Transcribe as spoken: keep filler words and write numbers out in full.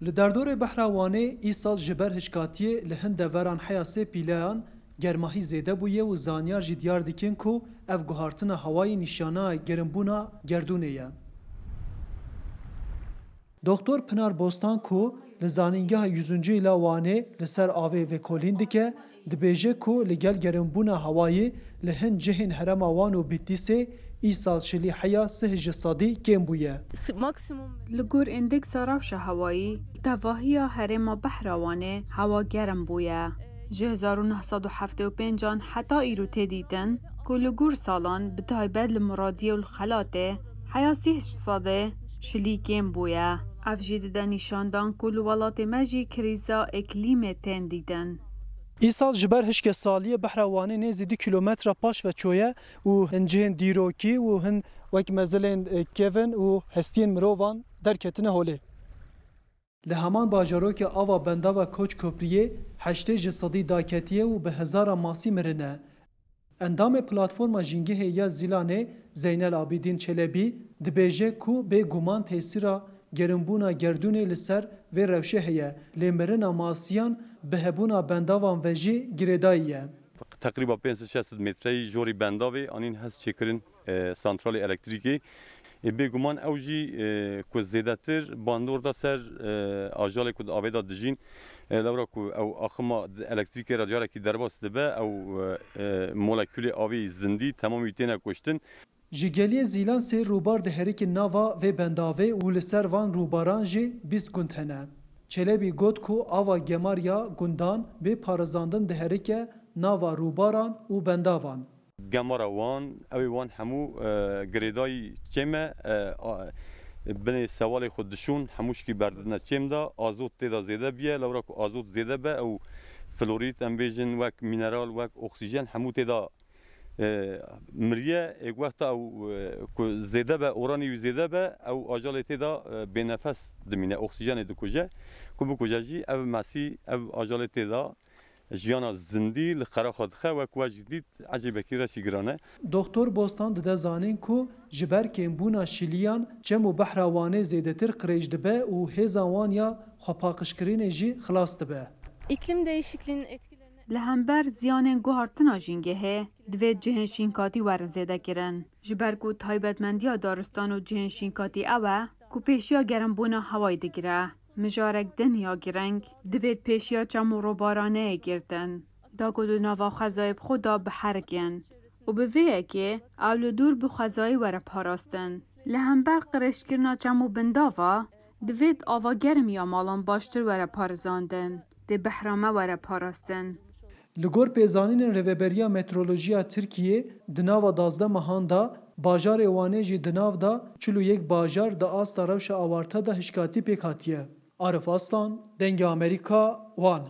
Li derdorê behra Wanê îsal ji ber hişkatiyê li hin deveran heya sê pîleyan germahî zêde bûye û zanyar jî diyar dikin ku ev guhartina hewayî nîşanaya gerimbûna gerdûnê ye. Doktor Pinar Bostan ku li Zanîngeha Yüzüncü îla Wanê li ser avê vekolîn dike, dibêje ku li gel gerimbûna hewayî li hin cihên herêma Wan û Bitlisê îsal şilî heya sih ji sedî kêm bûye. Li gor îndeksa rewşa hewayî, tevahiya herêma behra Wanê hewa germ bûye. Ji hezar û neh sed û heftê û pêncan heta îro tê dîtin ku li gor salan, bi taybet li Muradiyê û li Xelatê, heya sîh sedê şilî kêm bûye. Ev jî dide nîşandan ku li welatê me jî krîza îklîmê tên dîtin. Îsal ji ber hişkesaliyê behra Wanê nêzî du kîlometre paş ve çoye û hin cihên dîrokî û hin wek mezelên, e, kevin û hestiyên mirovan derketine holê. Li heman bajarokê ava bendava Koç Köprüyê heştê ji sedî daketiye û bi hezaran masî mirine. Endamê Platforma Jîngehê ya Zîlanê Zeynel Abîdîn Çelebî dibêje ku bêguman tesîra gerimbûna gerdûnê li ser vê rewşê heye, lê mirina masiyan bi hebûna bendavan ve jî girêdayî ye. Teqrîba pênc sed şeş sed metreyî jorî bendavê anîn hez çêkirin, e, santralê elektrîkê. E, bêguman ew jî, e, ku zêdetir bandor da ser, e, ajalê ku di avê de dijîn. E, lewra ku ew axima elektrîkê re carekî derbas dibe, ew, e, e, molekulê avê zindî temamî têne kuştin. Ji geliyê Zîlan sê rûbar diherikin nava vê bendavê û li ser van rûbaran jî bîst gund hene. Çelebî got ku ava gemar ya gundan bê parêzandin diherike nava rûbaran û bendavan. Gemara wan, ew ê wan hemû, e, girêdayî çêm e, e, a, binê sewalê xwe dişûn, hemû şikî berdidine çêm de, azot tê de zêde biye, lewra ku azot zêde be, ew florît, em bêjin wek mîneral, wek oksîjen, hemû tê de, e, miriye. Ê wexta ew, e, ku zêde be, oranî wî zêde be, ew ajalê tê de, e, bênefes dimîne, oksîjenê dikuje. Ku bikuje jî, ev mesî, ev ajalê tê de jiyana zindî li qeraxa dixe, wek we jî dît, ecêbekî reşî giran e. Doktor Bostan dide zanîn ku ji ber kêmbûna şiliyan çem û behra Wanê zêdetir qirêj dibe û hêza wan ya xwepaqijkirinê jî xilas dibe. İklim değişikliğinin etkilerine Li hember ziyanên guhartina jîngehê, divê cihên şînkatî werin zêdekirin. Ji ber ku taybetmendiya daristan û cihên şînkatî ew e ku pêşiya gerimbûna hewayê digire. Mijarek din ya girîng, divê pêşiya çem û rûbaraneyê girtin, da ku di nava xwezayê bi xwe de biherikin û bi vê yekê ew li dûr bi xwezayê were parastin. Li hember qirêjkirina çem û bindava, divêt ava germ ya malan baştir were parêzandin, dê behra me were parastin. Li gor pêzanînên Rêveberiya Meteorolojiya Tirkiyê, di nava duwazdeh mehan de bajarê Wanê jî di nav de çil û yek bajar di asta rewşa awarte de hişkatî pêk hatiye. Arif Aslan, Dengê Amerîka, Wan.